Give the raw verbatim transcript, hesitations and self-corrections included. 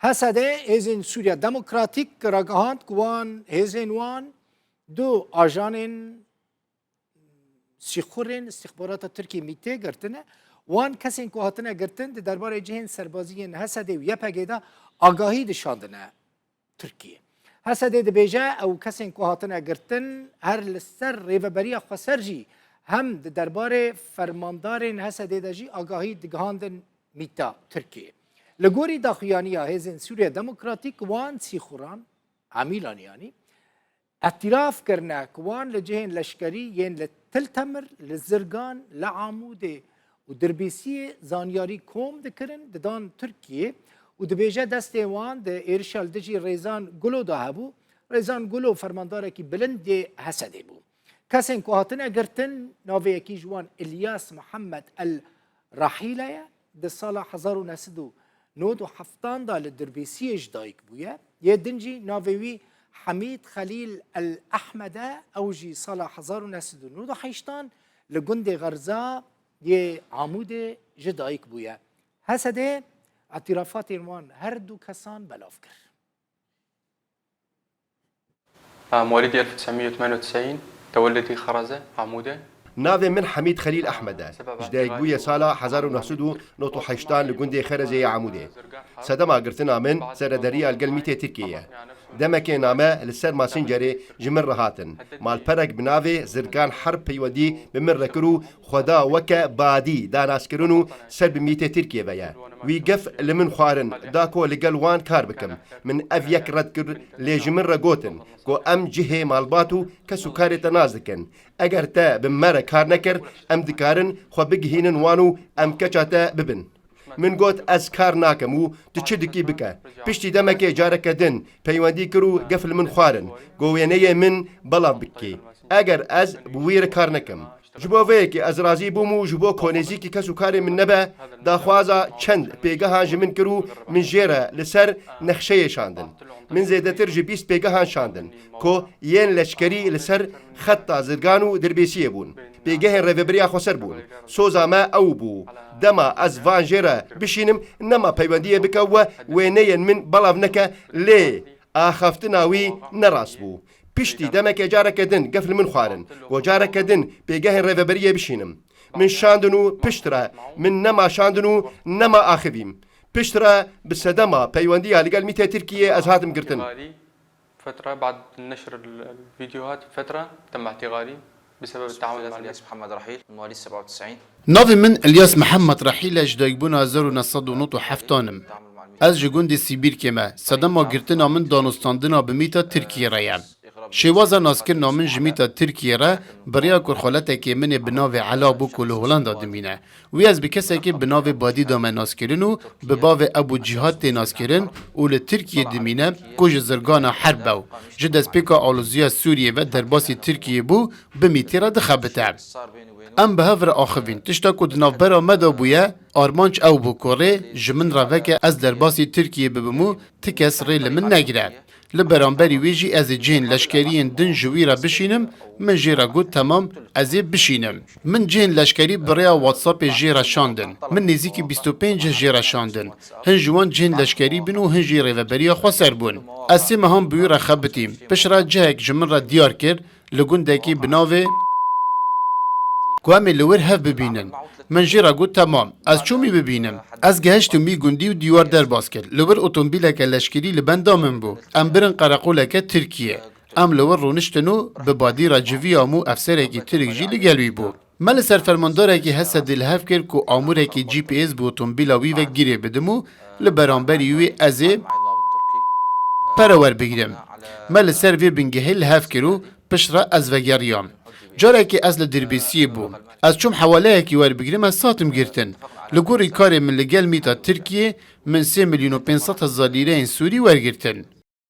H S D, Hêzên Sûriya Demokratîk, ragihand ku wan hêzên wan du ajanên sîxurên îstixbarata Tirkiyê mîtê girtine. Wan kesên ku hatine girtin di derbarê cihên serbazî yên H S D û Y P G de agahî dişandine Tirkiyê. H S D dibêje ew kesên ku hatine girtin her li ser rêveberiya xweser jî hem di derbarê fermandarên H S D de jî agahî digihandin mîta Tirkiyê. Li gorî daxuyaniya Hêzên Sûriya Demokratîk, wan sîxuran, emîlan yanî, îtiraf kirine ku wan li cihên leşkerî yên li Til Temir, li Zirgan, li Amûdê û Dirbêsiyê zanyarî kom dikirin, didan Tirkiyê û dibêje destê wan di êrişa li dijî Rêzan Gulo de hebû. Rêzan Gulo fermandarekî bilind yê H S D bû. Kesên ku hatine girtin, navê yekî ji wan Ilyas Mihemed El Rahîle ye. Di sala hezar û neh sed û nod û heftan de li Dirbêsiyê ji dayik bûye. Yê din jî navê wî Hemîd Xelîl El Ehmed e. Ew jî sala hezar û neh sed û nod û heştan li gundê Xerza yê Amûdê ji dayik bûye. H S D îtirafatên wan her du kesan belav kir. مواليد ألف وتسعمية وثمانية وتسعين، تولدي خرزة، عمودة. Navê min Hemîd Xelîl Ehmed e. Ji dayikbûyê sala hezar û neh sed û nod û heştan li gundê Xerezê yê Amûdê. Sedema girtina min serederiya li gel mîtê Tirkiyê ye. Demekê name li ser Messengerê ji min re hatin. Malperek bi navê Zirgan Herb peywendî bi min re kir û xwe da weke badî danaskirin û ser bi mîtê Tirkiyê ve ye. Wî gef li min xwarin da ku li gel wan kar bikim. Min ev yek red kir, lê ji min re gotin ku em cihê malbat û kes û karê te nas dikin. Eger te bi me re kar nekir, em dikarin xwe bigihînin wan û em keça te bibin. Min got, ez kar nakim û tu çi dikî bike. Piştî demekê careke din peywendî kir û gef li min xwarin, ku wêneyê min belav bikî. Eger ez bi wî re kar nekim. Ji bo vê yekê ez razî bûm û ji bo ku nêzîkî kes û karê min nebe, daxwaza çend pêgehan ji min kir û min jê re li ser nexşeyê şandin. Min zêdetir ji bîst pêgehan şandin, ku yên leşkerî li ser xeta Zirgan û Dirbêsiyê bûn. Pêgehên Rêveberiya Xweser bûn. Soza me ew bû. Dema ez van jê re bişînim, nema peywendiyê bike we wêneyên min belav neke, lê axaftina wî ne rast bû. Piştî demekê careke din gef li min xwarin, ku careke din pêgehên rêveberiyê bişînim. Min şandin û piştre min nema şandin û nema axivîm. Piştre bi sedema peywendiya li gel mîtê Tirkiyê ez hatim girtin. فترة بعد نشر ال- الفيديوهات، فترة تم اعتقالي بسبب التعامل مع الناس. محمد رحيل، مواليد سبعة وتسعين. Navê min Ilyas Mihemed Rehîl e, ji dayikbûna hezar û neh sed û nod û heftan im. Ez ji gundê Sîbîrkê me. Sedema girtina min danûstandina bi mîta Tirkiyê re ye. Şêwaza naskirina min ji mîta Tirkiyê re bi rêya ku xweletekê min ê bi navê Ela bû ku li Holanda dimîne. Wî ez bi kesekê bi navê Badî dame naskirin û bi bavê Ebû Cîhad tê naskirin û li Tirkiyê dimîne ku ji Zirgana Herb e û ji destpêka aloziya Sûriyê ve derbasî Tirkiyê bû, bi mîtê re dixebite. Em bi hev re axivîn. Tişta ku di navbera me de bûye, armanc ew bû ku rê ji min re veke ez derbasî Tirkiyê bibim û ti kes rê li min negire. Li beramberî wê jî ez ê cihên leşkerî yên din ji wî re bişînim, min jê re got, temam, ez ê bişînim. Min cihên leşkerî bi rêya WhatsAppê jê re şandin. Min nêzîkî bîst û pênc cih jê re şandin. Hin ji wan cihên leşkerî bûn û hin jî rêveberiya xweser bûn. Ez sê mehan bi wî re xebitîm. Piştre cihek ji min re diyar kir, li gundekî bi navê ku em ê li wir hev bibînin. Min jê re got, temam, ez çûm wî bibînim. Ez gehiştim wî gundî û dîwar derbas kir. Li wir otomobîleke leşkerî li benda min bû. Em birin qereqoleke Tirkiyê. Em li wir rûniştin û bi badî re civiyam û efserekî Tirk jî li gel wî bû. Me li ser fermandarekî H S D li hev kir ku amûrekî G P S bi otomobîla wî ve girê bidim û li beramberî wî ez ê pere werbigrim. Me li ser vê bingehê li hev kir û piştre ez vegeriyam. Carekê ez li Dirbêsiyê bûm. Ez çûm hewaleyekî werbigrim, ez hatim girtin. Li gorî karê min li gel mîta Tirkiyê, min sê milyon û pênc sed hezar lîreyên Sûrî wergirtin.